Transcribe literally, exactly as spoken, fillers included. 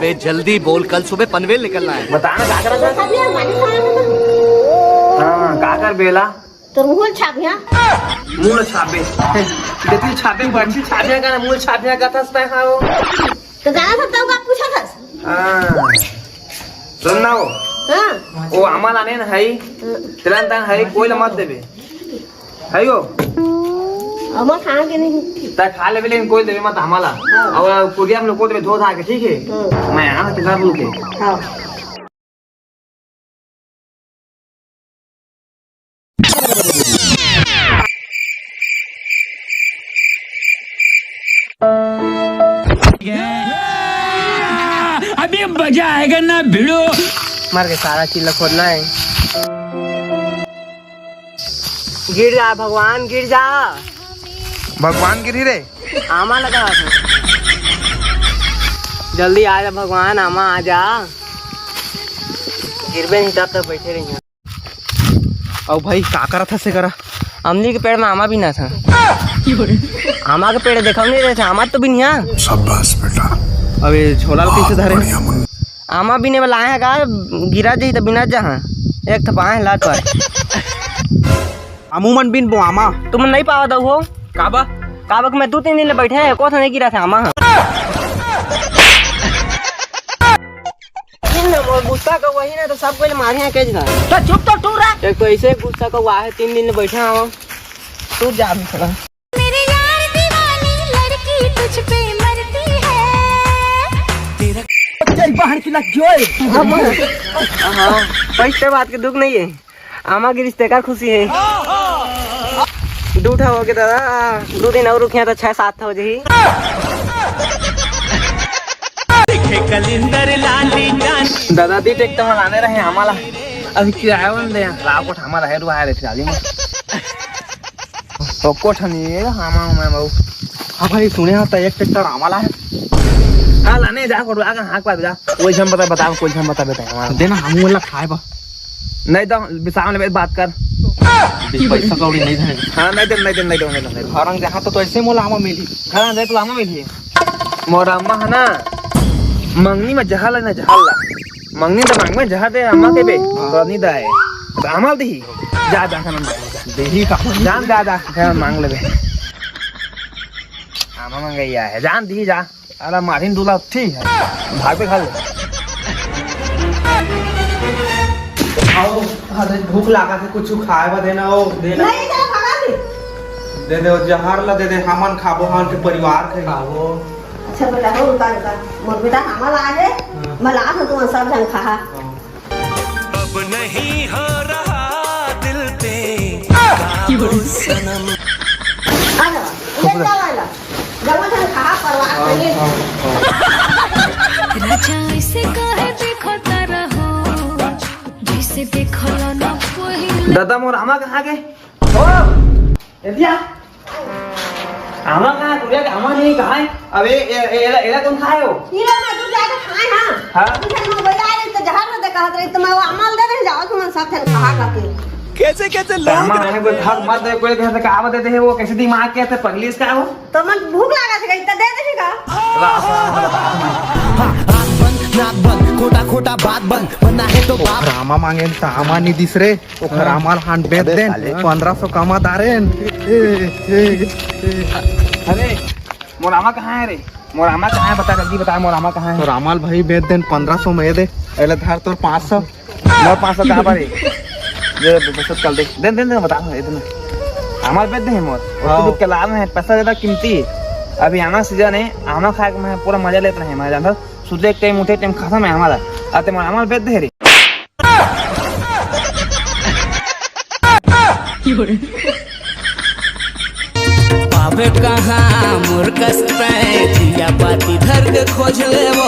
ए, जल्दी बोल, कल सुबह पनवेल निकलना है। बता ना, का करत हस? हाँ, का करबे ला? तोर मुंह ल छाप, हाँ? मुंह ल छापे। देती छापे, बरछी छापे का ना, मुंह ल छापे का थस तैं, हाँ, वो। तो जाना था, तब का पूछा था? हाँ। सुन ना वो। हाँ। वो आमा लाने न हई। हाँ। तेला न तैं हई, कोई ल मत देबे। हई वो। आमा खा के नहीं। तैं खा लेबे, लेकिन कोई ल देबे मत आमा ला। हाँ। अउ कुरिया में लोग को देबे धो धा के, ठीक है? हाँ। मैं आना कितना बोल के। हाँ। अभी मजा आएगा ना भिड़ो। मर के सारा चीज ला खोदना है। गिर जा भगवान, गिर जा। भगवान गिरी रे। आमा लगा है। जल्दी आ जा भगवान, आमा आ जा। गिरबे नहीं तब तक बैठे रहिए। अउ भाई, का करत हस से करा? अमली के पेड़ में आमा बिनत हंव। आमा के पेड़ देखव नहीं रहे थे, आमा तो बिनिया। शाबाश बेटा। अबे छोला ल कइसे धरे? बढ़िया मुन्ना। आमा बिने वाला आए हे का? गिरा जाही त बिना जहाँ। एक थपाए लात पर। हमू मन बिनबो आमा। तुमन नहीं पावत हो? काबा? काबा के मैं दू तीन दिन ले बैठे हे, एको ठन नहीं गिरा थे आमा। तीन नंबर गुस्सा का वही ना तो सब कोई मारे हैं केज ना। तो चुप तो टूरा। एक तो ऐसे गुस्सा का हुआ है, तीन दिन ले बैठे हूँ। तू जा भी थोड़ा। मेरे यार दीवानी लड़की तुझ पे मरती है। तेरा तेरी बहन की लग गई। हाँ, पैसे बात के दुख नहीं है। आमा के रिश्ते का खुशी है। दू ठा हो गए दादा, दू दिन और रुकिया तो छह सात ठा हो जाही। दादा दी ट्रैक्टर में लाने रहे आमा ला, अभी किराया में दे, राव कोठ आमा रहे रुआ रहे फिलहाल में। तो कोठ नहीं है, आमा हूँ मैं बाबू। हाँ भाई, सुने हो तो एक ट्रैक्टर आमा ला है। हाँ, लाने जा, कोठ आगा हाँक पा जा। कोई झम बता, बता, कोई झम बता, बता, आमा ला। देना, हम वाला खाए बा। नहीं तो बिसाम ले बात कर। पैसा कौड़ी नहीं धरे। हाँ, नहीं दे, नहीं दे, नहीं दे, नहीं दे, नहीं दे। घर जहाँ तो, तो ऐसे मोला आमा मिली। घर जाए तो आमा मिली। मोर अम्मा है ना, मंगनी में जहर लेना, जहर ला। मंगनी तो मांग में जहर दे, अम्मा के बे। हाँ। तो नहीं दाए। तो आमा दी। जा, जा, खाना मांग ले, जा। देही का? जा, जा, जा, खाना मांग ले बे। आमा मंगैया है, जान दी, जा। अरे मारिन दू लात, ठीक है, भाग पे खा ले। आओ, अरे भूख लागा थे, कुछ खाए बर देना हो, देना। नहीं, चलो, भगा दी। दे दे, जहर ला दे दे, हमन खाबो, हमन के परिवार खाई। खाबो। अच्छा बेटा, हो, रुका, रुका। मोर बेटा हमन आए हे, हाँ। मैं ला दूँ, तुम सब झन खा। हाँ। अब नहीं हो रहा दिल पे काबू सनम। आ जाओ, ये क्या वाला? जब वो झन खा, परवाह करिए। राजा ऐसे काहे देखता रहो, जैसे देखलो ना पहिले। दादा मोर आमा कहाँ गे? ओ, ए दिया। आमा कहाँ है? तुझे आमा नहीं कहाँ है? अबे, ए, ए, एला, एला कौन खाए हो? ये लो, मैं तू जाके खाए, हाँ? हाँ? तू जब मोबाइल आए रही, तो जहर में देखा रही, तो मैं वो आमा ल दे रही, जाओ, तुम सब जन खा खा के। कैसे, कैसे लोग आमा है, कोई घर मत दे, कोई घर से कहावत देते हैं, वो कैसे दिमाग के थे, पगली इसका वो? तो मन भूख लगा थे, इतना दे देगा। राम, राम, राम, राम। आँख बंद, नाक बंद, खोटा, खोटा बात बंद, बनना है तो बाप। रामा मांगे, तो आमा नहीं दिस रे। ओखर आमा ल हान बेच अबे देन, साले। पन्द्रह सौ कमा दारेन। ए, ए, ए। अरे, मोर आमा कहाँ है रे? मोर आमा कहाँ है? बता, जल्दी बता, मोर आमा कहाँ है? तोर आमा ल भाई बेच देन, पन्द्रह सौ में ये दे। एले धर तोर पाँच सौ। मोर पाँच सौ कहाँ पर है? ये बचत कर दे। दे, दे, दे, बता, इतना। आमा ल बेच दे मोर। और हाँ। तू तो कलाल में है, पैसा ज्यादा कीमती है। अभी आमा सीजन है, आमा खा के मैं पूरा मजा लेत रहे, मैं जानता। सुते एक टाइम, उठे एक टाइम खाता मैं आमा ला। आते मोर आमा ल बेच दे रे। पावे कहाँ मोर कस पे, जिया पाती धर के खोज ले वो।